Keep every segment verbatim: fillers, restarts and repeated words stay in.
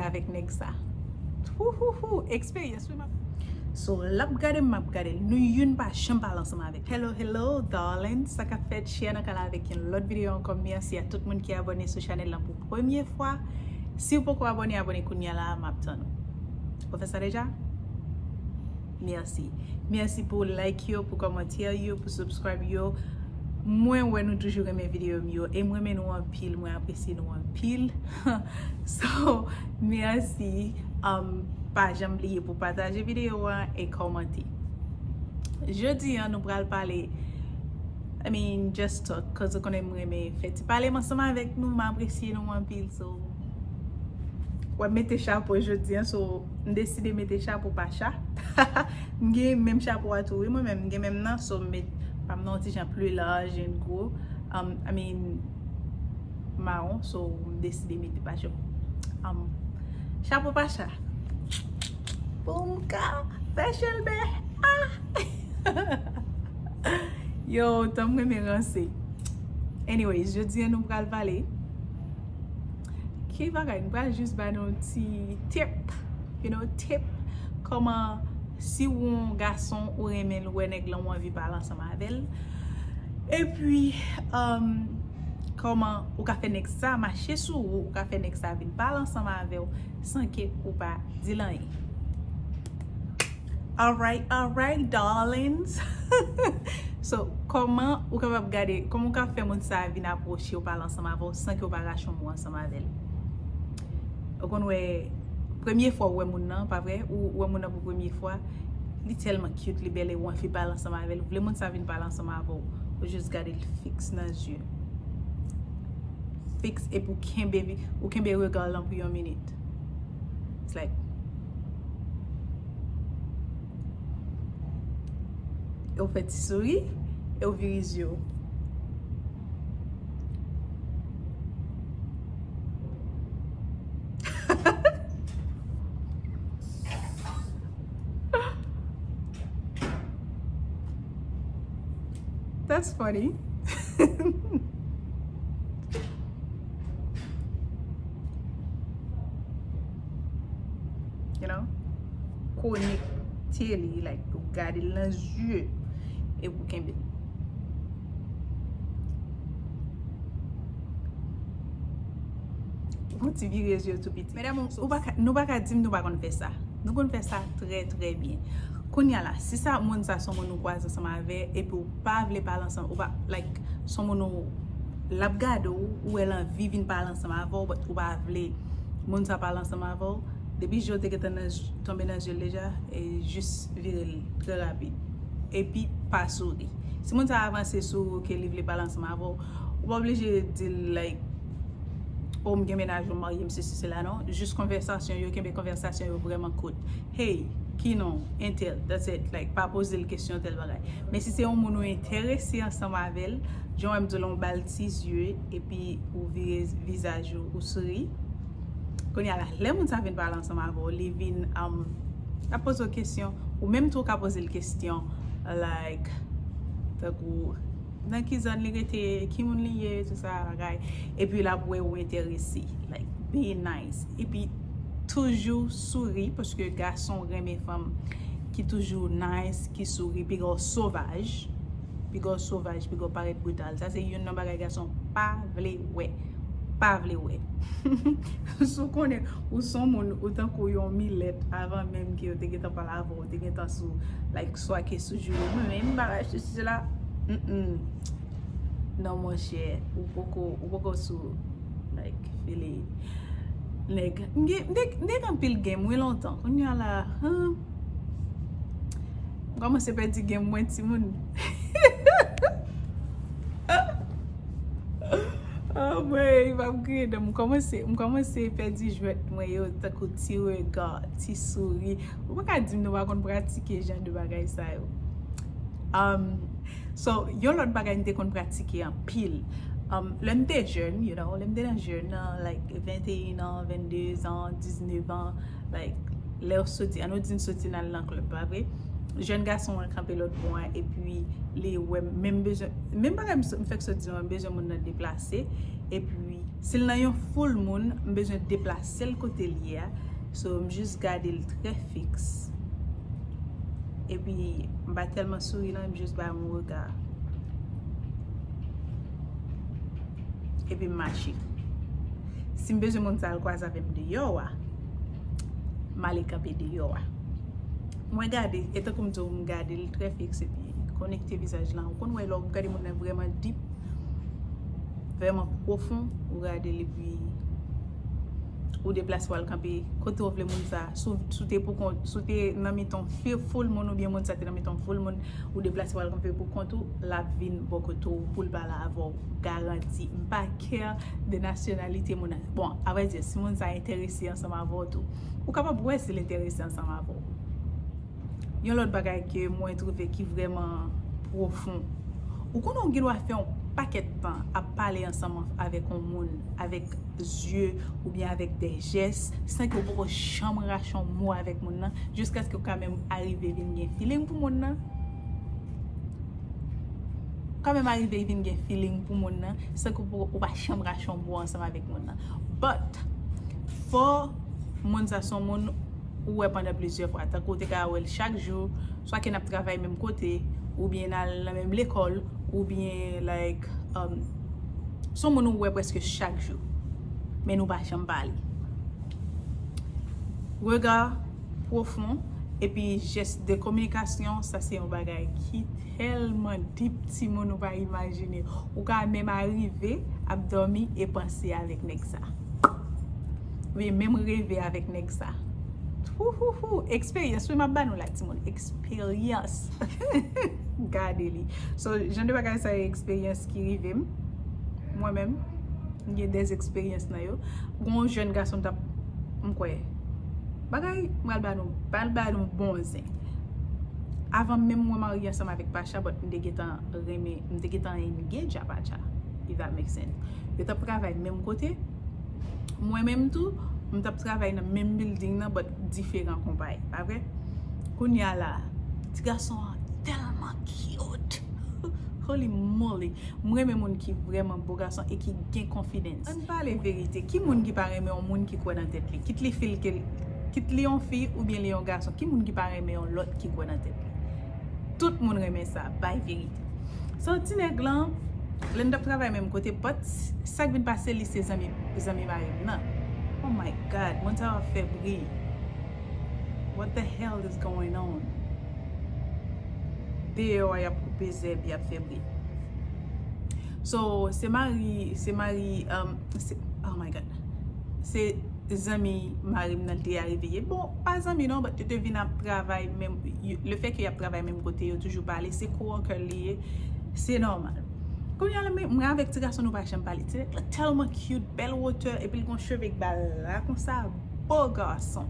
avèk nèg sa. Houhouhou, eksperyans wi m ap. So, l ap gade m, m ap gade l. Nou youn pa janm pale ansanm avèk. Hello, hello, darling. Sa k ap fèt? Share nan kanal avèk yon lòt videyo ankò. Mèsi a tout moun ki abòne sou chanèl lan pou premye fwa. Si w poko abòne, abòne kounye a la, m ap tann ou. Ou fè sa deja? Mèsi. Mèsi pou like yo, pou kòmantè yo, pou subscribe yo. Mwen wè nou toujou renmen videyo m yo. E m renmen nou anpil, mwen apresye nou anpil. So, mèsi. Um, pa janm bliye pou pataje videyo a e kòmante. Jodi a, nou pral pale, I mean, just talk, cause ou konnen m renmen fè ti pale m ansanm avèk nou, m apresye nou anpil, so, w ap mete chapo jodi a, so, m deside mete chapo pa cha. M gen menm chapo a tou, wi, mwen menm, m gen menm nan, so, m met pa m nan yon ti jan pli laj and gwo. Um, I mean, mawon, so, m deside mete pa cha. Um, chapo pa cha. Pou m ka fè chelbè. Ah! Yo, tan m renmen ranse. Anyways, jodi a nou pral pale. Ki bagay? Nou pral jis ba nou ti tip. You know, tip. Kòman si w yon gason ou renmen l, ou wè nèg lan ou anvi pale ansanm avè l. Epi, um, kòman ou ka fè nèg sa mache sou ou, ou ka fè nèg sa vin pale ansanm avè w san ke ou pa di l anyen. Alright, alright, darlings. So, kòman ou kapab gade, kòman ou ka fè moun sa a vin apwoche w, pale ansanm avè w, san ke w pa rache yon mo ansanm avè l? Ou konn wè, premye fwa ou wè moun nan, pa vre? Ou wè moun nan pou premye fwa, li tèlman cute, li bèl, e ou anvi pale ansanm avè l. Ou vle moun sa vin pale ansanm avè w. Ou jis gade l fiks nan zye. Fiks, epi ou kenbe, ou kenbe rega lan pou yon minit. It's like, e ou fè ti souri, e ou vire zye w. That's funny. You know? Konekte li, like, ou gade l nan zye, e ou kenbe l. Ou ti vire zye tou piti. Medam, ou, ou pa ka, nou pa ka di m nou pa konn fè sa. Nou konn fè sa trè, trè byen. Kounye a la, si sa, moun sa se yon moun ou kwaze ansanm avè, epi ou pa vle pale ansanm, ou pa, like, se yon moun ou, l ap gade w, ou wè l anvi vin pale ansanm avè w, but ou pa vle moun sa pale ansanm avè w, depi je w te gentan nan, tonbe nan zye l deja, e jis vire l trè rapid. Epi pa souri. Si moun sa avanse sou ou ke li vle pale ansanm avè w, ou pa oblije di l, like, oh, m gen mennaj, m marye, m sesi, sela, non. Jis konvèsasyon yo, kenbe konvèsasyon yo vrèman kout. Hey, ki non, entèl, that's it. Like, pa poze l kesyon tèl bagay. Men si se yon moun ou enterese ansanm avè l, jan w wè m di w la, w ba l ti zye, epi ou vire vizaj ou, ou souri. Kounye a la, lè moun sa vin pale ansanm avè w, li vin, um, ap poze w kesyon, ou menm tou w ka poze l kesyon, like, tankou, nan ki zòn li rete, ki moun li ye, tout sa bagay. Epi l ap wè ou enterese. Like, be nice. Epi toujou souri, paske gason renmen fanm ki toujou nice, ki souri, piga w sovaj. Piga w sovaj, piga w parèt brital. Sa se youn nan bagay gason pa vle wè. Pa vle wè. Si w konnen ou se yon moun, ou tankou yon milèt, avan menm ke yo te gentan pale avè w, ou te gentan sou, like, swa ke sou joure, mwen menm bagay sesi sela. Mm-mm. Non, monchè, ou poko, ou poko sou, like, file nèg. M gen, m te, m te gen anpil game, wi, lontan. Kounye a la, hmm, m kòmanse pèdi game mwen, timoun. Anmwey, m ap kriye dan m. M kòmanse, m kòmanse pèdi jwèt mwen yo, tankou ti rega, ti souri. Ou pa ka di m nou pa konn pratike jan de bagay sa yo. Um, so, yon lòt bagay m te konn pratike anpil. Um, lè m te jèn, you know, lè m te nan jèn nan, like, venteyen an, vennde zan, diznèf an, like, lè w soti, ann nou di n soti n al nan club, pa vre? Jèn gason an kanpe lòt bò a, epi li wè m, men m bezwen, menm bagay m, m fèk sot di nou an, m bezwen moun nan deplase, epi Si l nan yon foul moun, m bezwen deplase l kote l ye a. So, m jis gade l trè fiks. Epi, m pa tèlman souri non, m jis ba yon rega. Epi m mache. Si m bezwen moun sa al kwaze avè m deyò a, m ale kanpe deyò a. Mwen gade, e tankou m di w, m gade l trè fiks epi konekte vizaj lan. Ou konn wè lè w gade moun nan vrèman deep, vrèman pwofon, ou gade l epi ou deplase w al kanpe kote w vle moun sa. Si w, si w te pou kont, si w te nan mitan yon foul moun oubyen moun sa te nan mitan yon foul moun, ou deplase w al kanpe pou kont ou, l ap vin bò kote w pou l pale avè w. Garanti. M pa care de nasyonalite moun nan. Bon, avrèdi, si moun sa enterese ansanm avè w tou, ou kapab wè si l enterese ansanm avè w. Yon lòt bagay ke mwen twouve ki vrèman pwofon. Ou konnen w gen dwa fè yon pakèt tan ap pale ansanm avèk yon moun, avèk zye oubyen avèk de jès, san ke w poko janm rache yon mo avèk moun nan, jiskaske w ka menm arive vin gen feeling pou moun nan. Ou ka menm arive vin gen feeling pou moun nan, san ke w poko, ou pa janm rache yon mo ansanm avèk moun nan. But, fò moun sa se yon moun ou wè pandan plizyè fwa. Tankou w te ka wè l chak jou, swa ke n ap travay menm kote, oubyen n al nan menm lekòl, oubyen, like, um, se yon moun ou wè prèske chak jou, men nou pa janm pale. Rega pwofon, epi jès de kominikasyon, sa se yon bagay ki tèlman deep, timoun, ou pa imajine. Ou ka menm arive ap dòmi e panse avèk nèg sa. Oubyen menm reve avèk nèg sa. Houhouhou, eksperyans, wi, m ap ba nou la, timoun. Eksperyans. Gade li. So, jan de bagay sa yo, eksperyans ki rive m. Mwen menm, m gen de eksperyans nan yo. Gon jèn gason m t ap, m kwè, bagay, m pral ba nou, pral ba nou bon zen. Avan menm mwen marye ansanm avèk Pacha, but m te gentan renmen, m te gentan engage a Pacha, if that make sense. Yo t ap travay menm kote. Mwen menm tou, m t ap travay nan menm building nan, but diferan konpayi, pa vre? Kounye a la, ti gason an tèlman cute. Holy moly. M renmen moun ki vrèman bo gason e ki gen confidence. Ann pale verite, ki moun ki pa renmen yon moun ki kwè nan tèt li? Kit li fi l ke l, kit li yon fi oubyen li yon gason, ki moun ki pa renmen yon lòt ki kwè nan tèt li? Tout moun renmen sa, bay verite. So, ti nèg lan, lè n t ap travay menm kote, but sa k vin pase, li se zanmi, zanmi mari m nan. Oh my God, moun sa yo ap fè bri. What the hell is going on? Deyò a, y ap koupe zèb, y ap fè bri. So, se mari, se mari, um, se, oh my God. Se zanmi mari m nan te arive ye. Bon, pa zanmi non, but yo te vin ap travay menm, yo, le fait que y ap travay menm kote, yo toujou pale, se coworker li ye, se nòmal. Kounye a la, men, mwen avèk ti gason nou pa janm pale. Ti nèg la tèlman cute, bèl wotè, epi l gon cheve k ba l la konsa, bo gason.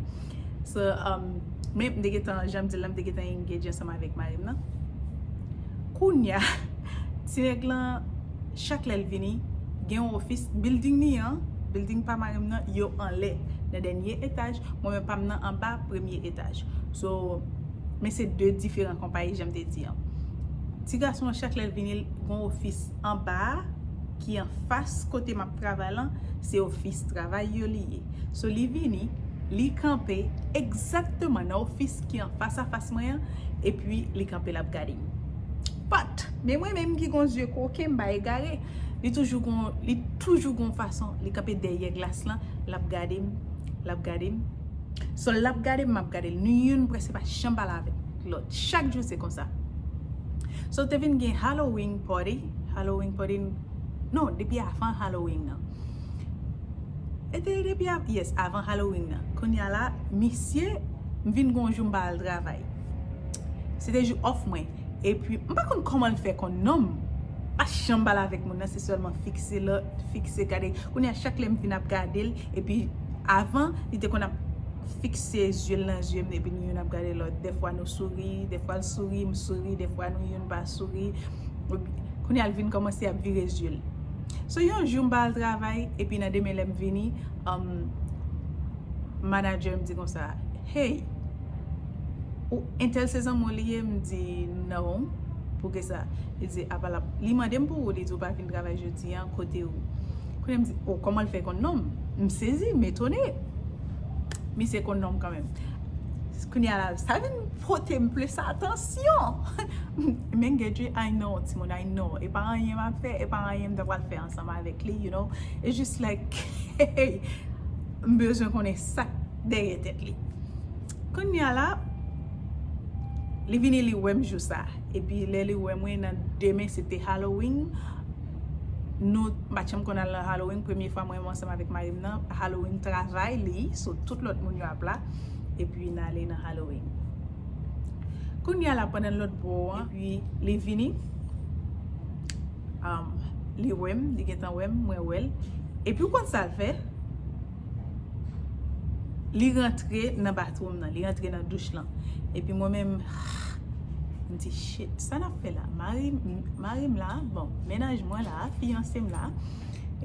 So, um, men m te gentan, jan m di l la, m te gentan engage ansanm avèk mari m nan. Kounye a, ti nèg lan, chak lè l vini, gen yon ofis, building li an, building pa mari m nan, yo anlè, nan dènye etaj, mwen menm pa m nan anba, premye etaj. So, men se de diferan konpayi, jan m te di an. Ti gason an, chak lè l vini, l gon ofis anba a, ki anfas kote m ap travay lan, se ofis travay yo li ye. So, li vini, li kanpe egzakteman nan ofis ki anfas a fas mwen an, epi li kanpe, l ap gade m. But, men mwen menm ki gon zye koken, m pa egare, li toujou gon, li toujou gon fason, li kanpe dèyè glas lan, l ap gade m, l ap gade m. So, l ap gade m, m ap gade l. Nou youn prèske pa janm pale avèk lòt. Chak jou se konsa. So, te vin gen Halloween party. Halloween party, non, depi avan Halloween nan. E te depi av-, yes, avan Halloween nan. Kounye a la, misye, m vin gon jou m pa al travay. Se te jou off mwen. Epi, m pa konn kòman l fè konn non m. Pa janm pale avèk moun nan, se sèlman fikse lòt, fikse gade. Kounye a, chak lè m vin ap gade l, epi avan, li te konn ap fikse zye l nan zye m, epi nou youn ap gade lòt. Dèfwa nou souri, dèfwa l souri, m souri, dèfwa nou youn pa souri. Kounye a, l vin kòmanse ap vire zye l. So, yon jou, m pa al travay, epi nan demen, lè m vini, um, manager m di konsa, "Hey, ou entèl se zanmi w li ye?" M di, "Non, poukisa?" Li di, "Apa l ap," li mande m pou ou, li di, "Ou pa vin travay jodi a, kote ou?" M di, oh, kòman l fè konn non m? M sezi, m etone. Misye konn non m kanmenm. Kounye a la, sa vin pote m plis atansyon. Men Gedry, I know, timoun, I know. E pa anyen m ap fè, e pa anyen m ta pral fè ansanm avèk li, you know. It's just like, hey, m bezwen konnen sa k dèyè tèt li. Kounye a la, li vini, li wè m jou sa. Epi lè li wè mwen nan demen, se te Halloween. Nou, m pa t janm konn al nan Halloween. Premye fwa mwen menm ansanm avèk mari m nan, Halloween travay li, so tout lòt moun yo ap la. Epi n ale nan Halloween. Kounye a la, pandan lòt bò an, epi li vini, um, li wè m, li gentan wè m, mwen wè l. Epi ou konn sa l fè? Li rantre nan bathroom nan, li rantre nan douch lan. Epi mwen menm, m di, shit, sa n ap fè la? Mari, mari m la, bon, mennaj mwen la, fiyanse m la.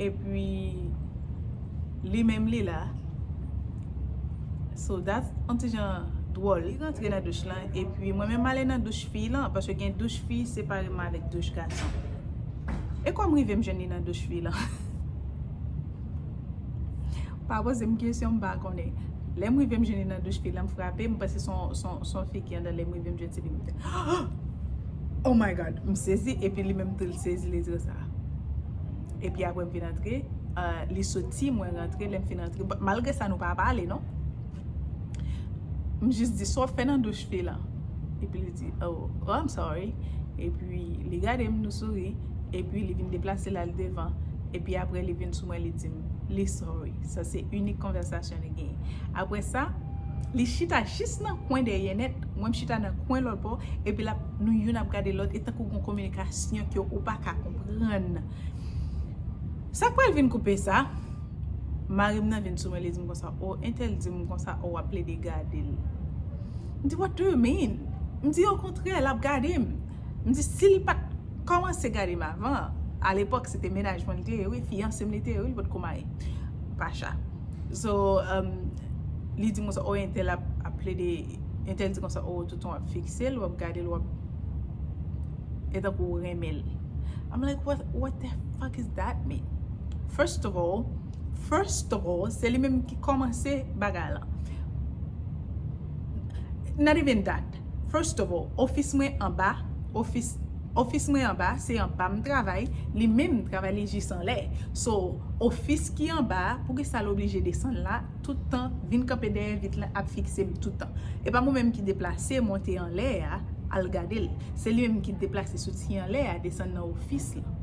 Epi li menm li la. So that's yon ti jan dwòl. Li rantre nan douch lan, epi mwen menm m ale nan douch fi lan, paske gen douch fi separe m avèk douch gason. E kòm rive m jwenn li nan douch fi lan. Pa poze m kesyon, m pa konnen. Lè m rive m jwenn li nan douch fi lan, m frape, m panse se yon, se yon, se yon fi ki anndan, lè m rive m jwenn se li m te. Oh my God, m sezi, epi li menm tou l sezi, li di sa. Epi apre m vin antre, ah, li soti, mwen rantre, lè m fin rantre. But malgre sa, nou pa pale, non. M jis di, sa w ap fè nan douch fi lan? Epi li di, oh, oh, I'm sorry. Epi li gade m, nou souri. Epi li vin deplase l al devan. Epi apre li vin sou mwen, li di m, li sorry. Sa se inik konvèsasyon li genyen. Apre sa, li chita jis nan kwen dèyè nèt, mwen m chita nan kwen lòt bò, epi l ap, nou youn ap gade lòt, e tankou gon kominikasyon ke ou pa ka konprann. Sa k pral vin koupe sa? Mari m nan vin sou mwen, li di m konsa, oh, entèl di m konsa, oh, w ap plede gade l. M di, what do you mean? M di, okontrè, l ap gade m. M di, si l pa t kòmanse gade m avan, alepòk, se te mennaj mwen li te ye, wi, fiyanse m li te ye, wi, li potko marye. Pacha. So, um, li di m konsa, oh, entèl ap, ap plede, entèl di konsa, oh, toutan w ap fikse l, w ap gade l, w ap, e tankou w renmen l. I'm like, what, what the fuck is that mean? First of all, first of all, se li menm ki kòmanse bagay lan. Not even that. First of all, ofis mwen anba, ofis, ofis mwen anba, se anba m travay, li menm travay li jis anlè. So, ofis ki anba, poukisa l oblije desann la, tout tan, vin kanpe dèyè vit la, ap fikse m tout tan. E pa mwen menm ki deplase, monte anlè a, al gade l. Se li menm ki deplase soti anlè a, desann nan ofis lan.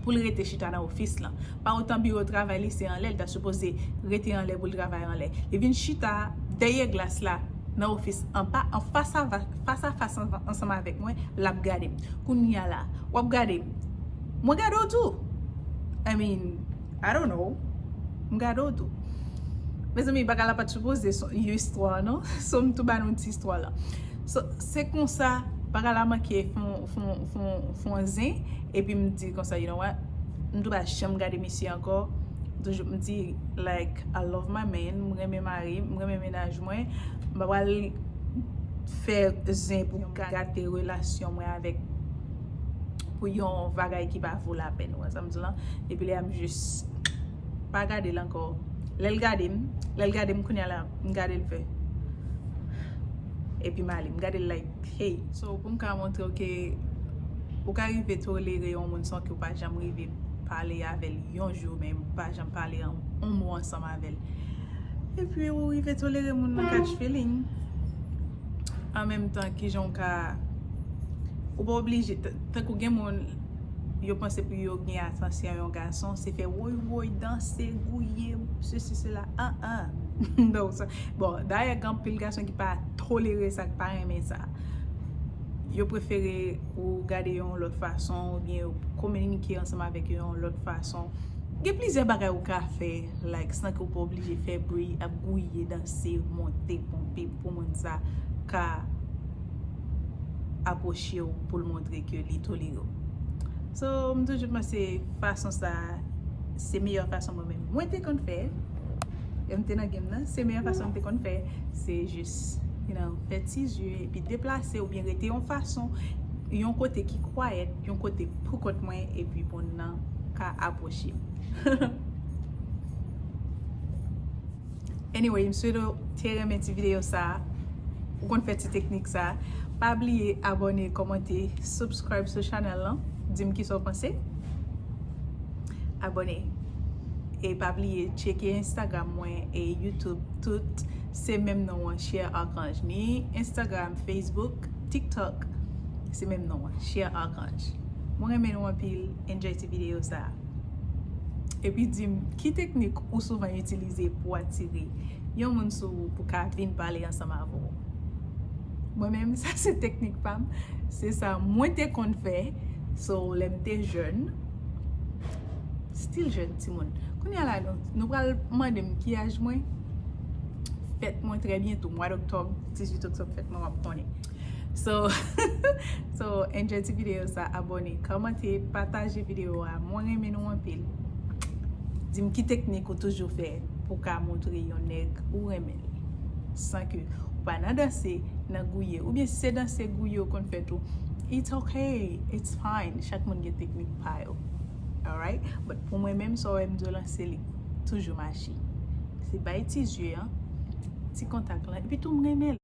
Pou l rete chita nan ofis lan. Pa otan biwo travay li se anlè, li ta sipoze rete anlè pou l travay anlè. Li vin chita dèyè glas la nan ofis anba, an fas a va-, fas a fas an-, ansanm avèk mwen, l ap gade m. Kounye a la, w ap gade m. Mwen gade w tou. I mean, I don't know. M gade w tou. Mezanmi, bagay la pa t sipoze se yon istwa, non? So, m tou ba nou ti istwa la. So, se konsa, bagay la manke fon, fon, fon, fon zen, epi m di konsa, you know what? M tou pa janm gade misye ankò. Toujou, m di, like, I love my man, m renmen mari m, m renmen mennaj mwen. M pa pral fè zen pou gate relasyon mwen avèk, pou yon bagay ki pa vo lapèn, ou wè sa m di la? Epi lè a m jis pa gade l ankò. Lè l gade m, lè l gade m kounye a la, m gade l fè. Epi m ale, m gade l like, hey. So, pou m ka montre w ke ou ka rive tolere yon moun san ke w pa janm rive pale avè l yon jou, men ou pa janm pale yon, yon mo ansanm avè l. Epi ou rive tolere moun nan catch feeling. An menm tan, kijan w ka, ou pa oblije, t-, tankou gen moun, yo panse pou yo gen atansyon yon gason, se fè woy woy, danse, gouye, sesi, sela. An, an. Non, sa, bon, dayè, gen anpil gason ki pa tolere sa, ki pa renmen sa. Yo prefere ou gade yo yon lòt fason, oubyen yo kominike ansanm avèk yo yon lòt fason. Gen plizyè bagay ou ka fè, like, san ke w pa oblije fè bri, ap gouye, danse, monte, ponpe, pou moun sa ka apwoche w, pou l montre ke li tolere w. So, m toujou panse fason sa, se meyè fason mwen menm mwen te konn fè. Lè m te nan game nan, se meyè fason m te konn fè, se jis, you know, fè ti zye, epi deplase, oubyen rete yon fason, yon kote ki quiet, yon kote pou kont mwen, epi pou nan ka apwoche m. Anyway, m swete w te renmen ti videyo sa a. Ou konn fè ti teknik sa a. Pa bliye abòne, kòmante, subscribe sou channel lan. Di m kisa w panse. Abòne. E pa bliye tcheke Instagram mwen e YouTube. Tout se menm non an, Cher Archange. Ni Instagram, Facebook, TikTok. Se menm non an, Cher Archange. Mwen renmen nou anpil. Enjoy ti videyo sa a. Epi di m, ki teknik ou souvan itilize pou atire yon moun sou ou pou ka vin pale ansanm avè w? Mwen menm, sa se teknik pa m. Se sa mwen te konn fè. So, lè m te jèn, still jèn, timoun. Kounye a la, nou, nou pral mande m ki aj mwen. Fèt mwen trè byento, mwa d oktòb, dizuit oktòb, fèt mwen, w ap konnen. So, so enjoy ti videyo sa, abòne, kòmante, pataje videyo a. Mwen renmen nou anpil. Di m ki teknik ou toujou fè pou ka montre yon nèg ou renmen l san ke ou pa nan danse, nan gouye. Oubyen si se danse gouye ou konn fè tou, it's okay, it's fine. Chak moun gen teknik pa yo. Alright? But pou mwen menm, sa w wè m di w lan, se li k toujou mache. Se bay ti zye an, ti kontak lan, epi tou m renmen l.